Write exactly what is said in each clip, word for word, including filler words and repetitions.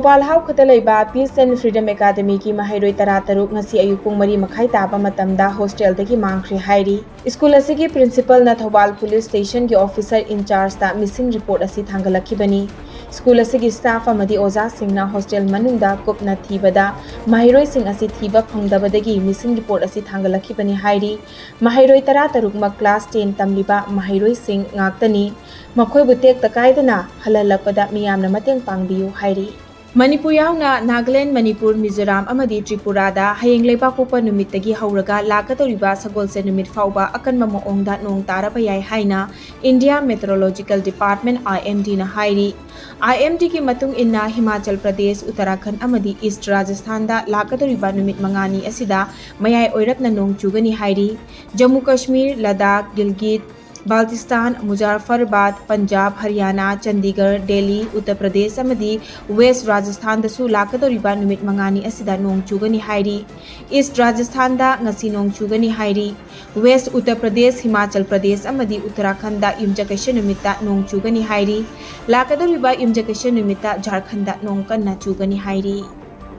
ꯊꯧꯕꯥꯜ ꯍꯥꯎꯈꯗ ꯂꯩꯕ Peace and Freedom Academyꯒꯤ ꯃꯍꯩꯔꯣꯏ ꯇꯔꯥꯇꯔꯨꯛ ꯉꯁꯤ ꯑꯌꯨꯛ ꯄꯨꯡ ꯃꯔꯤ ꯃꯈꯥꯏ ꯇꯥꯕ ꯃꯇꯝꯗ hostelꯗꯒꯤ ꯃꯥꯡꯈ꯭ꯔꯦ ꯍꯥꯏꯔꯤ꯫ ꯁ꯭ꯀꯨꯜ ꯑꯁꯤꯒꯤ principalꯅ Thoubal police stationꯒꯤ officer in chargeꯇ missing report ꯑꯁꯤ ꯊꯥꯡꯒꯠꯂꯛꯈꯤꯕꯅꯤ꯫ ꯁ꯭ꯀꯨꯜ ꯑꯁꯤꯒꯤ staff ꯑꯃꯗꯤ ꯑꯣꯖꯥꯁꯤꯡꯅ hostel ꯃꯅꯨꯡꯗ ꯀꯨꯞꯅ ꯊꯤꯕꯗ ꯃꯍꯩꯔꯣꯏꯁꯤꯡ ꯑꯁꯤ ꯊꯤꯕ ꯐꯪꯗꯕꯗꯒꯤ missing report ꯑꯁꯤ ꯊꯥꯡꯒꯠꯂꯛꯈꯤꯕꯅꯤ ꯍꯥꯏꯔꯤ꯫ ꯃꯍꯩꯔꯣꯏ ꯇꯔꯥꯇꯔꯨꯛꯃꯛ class ten ꯇꯝꯂꯤꯕ ꯃꯍꯩꯔꯣꯏꯁꯤꯡ ꯉꯥꯛꯇꯅꯤ꯫ ꯃꯈꯣꯏꯕꯨ ꯇꯦꯛꯇ ꯀꯥꯏꯗꯅ ꯍꯜꯍꯜꯂꯛꯄꯗ ꯃꯤꯌꯥꯝꯅ ꯃꯇꯦꯡ ꯄꯥꯡꯕꯤꯌꯨ ꯍꯥꯏꯔꯤ꯫ ꯃꯅꯤꯄꯨꯔ ꯌꯥꯎꯅ ꯅꯥꯒꯥꯂꯦꯟ, ꯃꯅꯤꯄꯨꯔ, ꯃꯤꯖꯣꯔꯥꯝ ꯑꯃꯗꯤ ꯇ꯭ꯔꯤꯄꯨꯔꯥꯗ ꯍꯌꯦꯡ ꯂꯩꯕꯥꯛꯄꯣꯛꯄ ꯅꯨꯃꯤꯠꯇꯒꯤ ꯍꯧꯔꯒ ꯂꯥꯛꯀꯗꯧꯔꯤꯕ ꯁꯒꯣꯜꯁꯦꯟ ꯅꯨꯃꯤꯠ ꯐꯥꯎꯕ ꯑꯀꯟꯕ ꯃꯑꯣꯡꯗ ꯅꯣꯡ ꯇꯥꯔꯕ ꯌꯥꯏ ꯍꯥꯏꯅ India Meteorological Department, IMDꯅ ꯍꯥꯏꯔꯤ꯫ IMDꯒꯤ ꯃꯇꯨꯡ ꯏꯟꯅ ꯍꯤꯃꯥꯆꯜ ꯄ꯭ꯔꯗꯦꯁ, ꯎꯠꯇꯔꯥꯈꯟꯗ ꯑꯃꯗꯤ ꯏꯁ꯭ꯠ ꯔꯥꯖꯁꯊꯥꯟꯗ ꯂꯥꯛꯀꯗꯧꯔꯤꯕ ꯅꯨꯃꯤꯠ ꯃꯉꯥꯅꯤ ꯑꯁꯤꯗ ꯃꯌꯥꯏ ꯑꯣꯏꯔꯞꯅ ꯅꯣꯡ ꯆꯨꯒꯅꯤ ꯍꯥꯏꯔꯤ꯫ ꯖꯝꯃꯨ ꯀꯥꯁꯃꯤꯔ, ꯂꯗꯥꯈ, ꯒꯤꯜꯒꯤꯠ ꯕꯥꯜꯇꯤꯁꯇꯥꯟ, ꯃꯨꯖꯥꯐꯔꯕꯥꯗ, ꯄꯟꯖꯥꯕ, ꯍꯔꯤꯌꯥꯅꯥ, ꯆꯟꯗꯤꯒꯔ, ꯗꯦꯜꯂꯤ, ꯎꯠꯇꯔ ꯄ꯭ꯔꯗꯦꯁ ꯑꯃꯗꯤ ꯋꯦꯁ꯭ꯠ ꯔꯥꯖꯁꯊꯥꯟꯗꯁꯨ ꯂꯥꯛꯀꯗꯧꯔꯤꯕ ꯅꯨꯃꯤꯠ ꯃꯉꯥꯅꯤ ꯑꯁꯤꯗ ꯅꯣꯡ ꯆꯨꯒꯅꯤ ꯍꯥꯏꯔꯤ꯫ ꯏꯁ꯭ꯠ ꯔꯥꯖꯁꯊꯥꯟꯗ ꯉꯁꯤ ꯅꯣꯡ ꯆꯨꯒꯅꯤ ꯍꯥꯏꯔꯤ꯫ ꯋꯦꯁ꯭ꯠ ꯎꯠꯇꯔ ꯄ꯭ꯔꯗꯦꯁ, ꯍꯤꯃꯥꯆꯜ ꯄ꯭ꯔꯗꯦꯁ ꯑꯃꯗꯤ ꯎꯠꯇꯔꯥꯈꯟꯗ ꯌꯨꯝꯖꯀꯩꯁ ꯅꯨꯃꯤꯠꯇ ꯅꯣꯡ ꯆꯨꯒꯅꯤ ꯍꯥꯏꯔꯤ꯫ ꯂꯥꯛꯀꯗꯧꯔꯤꯕ ꯌꯨꯝꯖꯀꯩꯁ ꯅꯨꯃꯤꯠꯇ ꯖꯥꯔꯈꯟꯗ ꯅꯣꯡ ꯀꯟꯅ ꯆꯨꯒꯅꯤ ꯍꯥꯏꯔꯤ꯫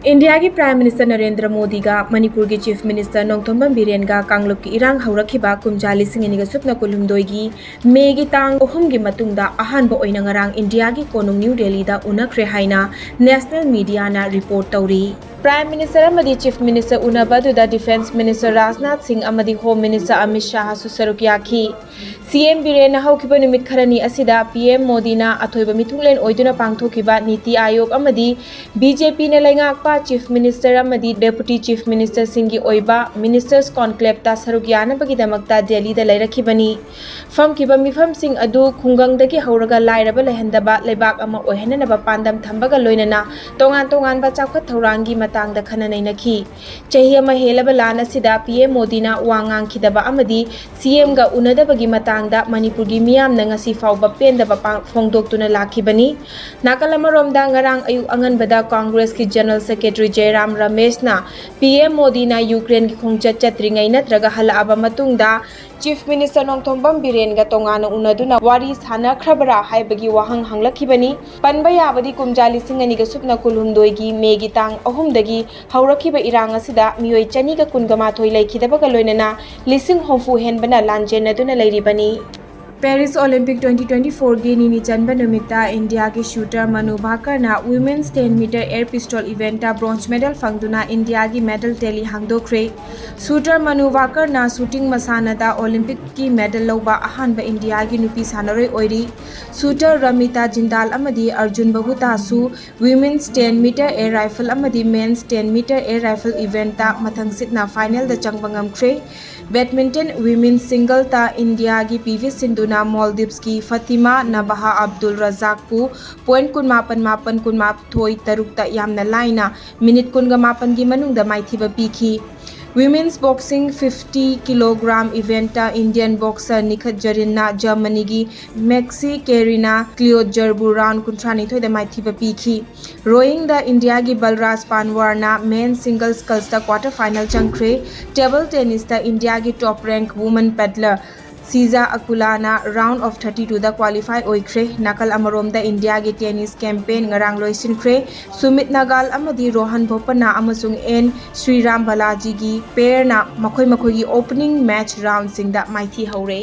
ꯏꯟꯗꯤꯌꯥꯒꯤ Prime Minister ꯅꯔꯦꯟꯗ꯭ꯔ ꯃꯣꯗꯤꯒ ꯃꯅꯤꯄꯨꯔꯒꯤ Chief Minister ꯅꯣꯡꯊꯣꯝꯕꯝ ꯕꯤꯔꯦꯟꯒ ꯀꯥꯡꯂꯨꯞꯀꯤ ꯏꯔꯥꯡ ꯍꯧꯔꯛꯈꯤꯕ ꯀꯨꯝꯖꯥ ꯂꯤꯁꯤꯡ ꯑꯅꯤꯒ ꯁꯨꯞꯅ ꯀꯨꯟꯍꯨꯝꯗꯣꯏꯒꯤ ꯃꯦꯒꯤ ꯇꯥꯡ ꯑꯍꯨꯝꯒꯤ ꯃꯇꯨꯡꯗ ꯑꯍꯥꯟꯕ ꯑꯣꯏꯅ ꯉꯔꯥꯡ ꯏꯟꯗꯤꯌꯥꯒꯤ ꯀꯣꯅꯨꯡ ꯅ꯭ꯌꯨ ꯗꯦꯜꯂꯤꯗ ꯎꯅꯈ꯭ꯔꯦ ꯍꯥꯏꯅ national mediaꯅ report ꯇꯧꯔꯤ꯫ Prime Minister ꯑꯃꯗꯤ Chief Minister ꯎꯅꯕ ꯑꯗꯨꯗ Defence Minister ꯔꯥꯖꯅꯥꯊ ꯁꯤꯡ ꯑꯃꯗꯤ Home Minister ꯑꯃꯤꯠ ꯁꯥꯍꯁꯨ ꯁꯔꯨꯛ ꯌꯥꯈꯤ꯫ CM ꯕꯤꯔꯦꯟꯅ ꯍꯧꯈꯤꯕ ꯅꯨꯃꯤꯠ ꯈꯔꯅꯤ ꯑꯁꯤꯗ PM ꯃꯣꯗꯤꯅ ꯑꯊꯣꯏꯕ ꯃꯤꯊꯨꯡꯂꯦꯟ ꯑꯣꯏꯗꯨꯅ ꯄꯥꯡꯊꯣꯛꯈꯤꯕ ꯅꯤꯇꯤ ꯑꯥꯌꯣꯒ ꯑꯃꯗꯤ BJPꯅ ꯂꯩꯉꯥꯛꯄ Chief Minister ꯑꯃꯗꯤ Deputy Chief Ministerꯁꯤꯡꯒꯤ ꯑꯣꯏꯕ Ministers Conclaveꯇ ꯁꯔꯨꯛ ꯌꯥꯅꯕꯒꯤꯗꯃꯛꯇ ꯗꯦꯜꯂꯤꯗ ꯂꯩꯔꯛꯈꯤꯕꯅꯤ꯫ ꯐꯝꯈꯤꯕ ꯃꯤꯐꯝꯁꯤꯡ ꯑꯗꯨ ꯈꯨꯡꯒꯪꯗꯒꯤ ꯍꯧꯔꯒ ꯂꯥꯏꯔꯕ ꯂꯩꯍꯟꯗꯕ, ꯂꯩꯕꯥꯛ ꯑꯃ ꯑꯣꯏꯍꯟꯅꯅꯕ ꯄꯥꯟꯗꯝ ꯊꯝꯕꯒ ꯂꯣꯏꯅꯅ ꯇꯣꯉꯥꯟ ꯇꯣꯉꯥꯟꯕ ꯆꯥꯎꯈꯠ ꯊꯧꯔꯥꯡꯒꯤ ꯃꯇꯥꯡꯗ ꯈꯟꯅ ꯅꯩꯅꯈꯤ꯫ ꯆꯍꯤ ꯑꯃ ꯍꯦꯜꯂꯕ ꯂꯥꯟ ꯑꯁꯤꯗ ꯄꯤ ꯑꯦꯝ ꯃꯣꯗꯤꯅ ꯋꯥ ꯉꯥꯡꯈꯤꯗꯕ ꯑꯃꯗꯤ ꯁꯤ ꯑꯦꯝꯒ ꯎꯅꯗꯕꯒꯤ ꯃꯇꯥꯡꯗ ꯃꯅꯤꯄꯨꯔꯒꯤ ꯃꯤꯌꯥꯝꯅ ꯉꯁꯤ ꯐꯥꯎꯕ ꯄꯦꯟꯗꯕ ꯄꯥ-, ꯐꯣꯡꯗꯣꯛꯇꯨꯅ ꯂꯥꯛꯈꯤꯕꯅꯤ꯫ ꯅꯥꯀꯜ ꯑꯃꯔꯣꯝꯗ, ꯉꯔꯥꯡ ꯑꯌꯨꯛ ꯑꯉꯟꯕꯗ ꯀꯣꯡꯒ꯭ꯔꯦꯁꯀꯤ ꯖꯦꯅꯔꯦꯜ ꯁꯦꯀ꯭ꯔꯦꯇꯔꯤ ꯖꯌꯔꯥꯝ ꯔꯃꯦꯁꯅ ꯄꯤ ꯑꯦꯝ ꯃꯣꯗꯤꯅ ꯌꯨꯀ꯭ꯔꯦꯟꯒꯤ ꯈꯣꯡꯆꯠ ꯆꯠꯇ꯭ꯔꯤꯉꯩ ꯅꯠꯇ꯭ꯔꯒ ꯍꯜꯂꯛꯑꯕ ꯃꯇꯨꯡꯗ ꯆꯤꯐ ꯃꯤꯅꯤꯁꯇꯔ ꯅꯣꯡꯊꯣꯝꯕꯝ ꯕꯤꯔꯦꯟꯒ ꯇꯣꯉꯥꯟꯅ ꯎꯅꯗꯨꯅ ꯋꯥꯔꯤ ꯁꯥꯟꯅꯈ꯭ꯔꯕ꯭ꯔꯥ ꯍꯥꯏꯕꯒꯤ ꯋꯥꯍꯪ ꯍꯪꯂꯛꯈꯤꯕꯅꯤ꯫ ꯄꯟꯕ ꯌꯥꯕꯗꯤ, ꯀꯨꯝꯖꯥ ꯂꯤꯁꯤꯡ ꯑꯅꯤꯒ ꯁꯨꯞꯅ ꯀꯨꯟꯍꯨꯝꯗꯣꯏꯒꯤ ꯃꯦꯒꯤ ꯇꯥꯡ ꯑꯍꯨꯝꯗꯒꯤ ꯍꯧꯔꯛꯈꯤꯕ ꯏꯔꯥꯡ ꯑꯁꯤꯗ ꯃꯤꯑꯣꯏ ꯆꯅꯤꯒ ꯀꯨꯟꯒ ꯃꯥꯊꯣꯏ ꯂꯩꯈꯤꯗꯕꯒ ꯂꯣꯏꯅꯅ ꯂꯤꯁꯤꯡ ꯍꯨꯝꯐꯨ ꯍꯦꯟꯕꯅ ꯂꯥꯟꯖꯦꯟꯅꯗꯨꯅ ꯂꯩꯔꯤꯕꯅꯤ꯫ ꯄꯦꯔꯤꯁ ꯑꯣꯂꯤꯝꯄꯤꯛ twenty twenty-fourꯒꯤ ꯅꯤꯅꯤ ꯆꯟꯕ ꯅꯨꯃꯤꯠꯇ ꯏꯟꯗꯤꯌꯥꯒꯤ ꯁꯨꯇꯔ ꯃꯅꯨ ꯚꯥꯀꯔꯅ women's ten meter air pistol eventꯇ bronze medal ꯐꯪꯗꯨꯅ ꯏꯟꯗꯤꯌꯥꯒꯤ medal tally ꯍꯥꯡꯗꯣꯛꯈ꯭ꯔꯦ꯫ ꯁꯨꯇꯔ ꯃꯅꯨ ꯚꯥꯀꯔꯅ shooting ꯃꯁꯥꯟꯅꯗ ꯑꯣꯂꯤꯝꯄꯤꯛꯀꯤ medal ꯂꯧꯕ ꯑꯍꯥꯟꯕ ꯏꯟꯗꯤꯌꯥꯒꯤ ꯅꯨꯄꯤ ꯁꯥꯟꯅꯔꯣꯏ ꯑꯣꯏꯔꯤ꯫ ꯁꯨꯇꯔ ꯔꯃꯤꯇꯥ ꯖꯤꯟꯗꯥꯜ ꯑꯃꯗꯤ Arjun ꯕꯍꯨꯇꯥꯁꯨ women's ten meter air rifle ꯑꯃꯗꯤ men's ten meter air rifle eventꯇ ꯃꯊꯪꯁꯤꯠꯅ finalꯗ ꯆꯪꯕ ꯉꯝꯈ꯭ꯔꯦ꯫ Badminton women's singleꯇ ꯏꯟꯗꯤꯌꯥꯒꯤ ꯄꯤ ꯚꯤ ꯁꯤꯟꯙꯨꯅ ꯃꯣꯜꯗꯤꯚꯁꯀꯤ ꯐꯥꯇꯤꯃꯥ ꯅꯕꯥꯍꯥ ꯑꯕꯗꯨꯜ ꯔꯖꯥꯛꯄꯨ point ꯀꯨꯟꯃꯥꯄꯟ ꯃꯥꯄꯟ, ꯀꯨꯟꯃꯥꯊꯣꯏ ꯇꯔꯨꯛꯇ ꯌꯥꯝꯅ ꯂꯥꯏꯅ minute ꯀꯨꯟꯒ ꯃꯥꯄꯟꯒꯤ ꯃꯅꯨꯡꯗ ꯃꯥꯏꯊꯤꯕ ꯄꯤꯈꯤ꯫ Women's boxing fifty kilogram eventꯇ Indian boxer ꯅꯤꯈꯠ ꯖꯔꯤꯟꯅ ꯖꯔꯃꯅꯤꯒꯤ ꯃꯦꯛꯁꯤ ꯀꯦꯔꯤꯅꯥ ꯀ꯭ꯂꯤꯌꯣꯖꯔꯕꯨ round ꯀꯨꯟꯊ꯭ꯔꯥꯅꯤꯊꯣꯏꯗ ꯃꯥꯏꯊꯤꯕ ꯄꯤꯈꯤ꯫ Rowingꯗ ꯏꯟꯗꯤꯌꯥꯒꯤ ꯕꯜꯔꯥꯖ ꯄꯥꯟꯋꯥꯔꯅ men's single scullsꯇ quarter final ꯆꯪꯈ꯭ꯔꯦ꯫ Table tennisꯇ ꯏꯟꯗꯤꯌꯥꯒꯤ top rank woman paddler Shija ꯑꯀꯨꯂꯥꯅ round of thirty twoꯗ qualify ꯑꯣꯏꯈ꯭ꯔꯦ꯫ ꯅꯥꯀꯜ ꯑꯃꯔꯣꯝꯗ ꯏꯟꯗꯤꯌꯥꯒꯤ tennis campaign ꯉꯔꯥꯡ ꯂꯣꯏꯁꯤꯟꯈ꯭ꯔꯦ꯫ ꯁꯨꯃꯤꯠ ꯅꯥꯒꯥꯜ ꯑꯃꯗꯤ ꯔꯣꯍꯟ ꯕꯣꯄꯟꯅ ꯑꯃꯁꯨꯡ ꯑꯦꯟ ꯁ꯭ꯔꯤꯔꯥꯝ ꯕꯥꯂꯥꯖꯤꯒꯤ pairꯅ ꯃꯈꯣꯏ ꯃꯈꯣꯏꯒꯤ opening match roundꯁꯤꯡꯗ ꯃꯥꯏꯊꯤ ꯍꯧꯔꯦ꯫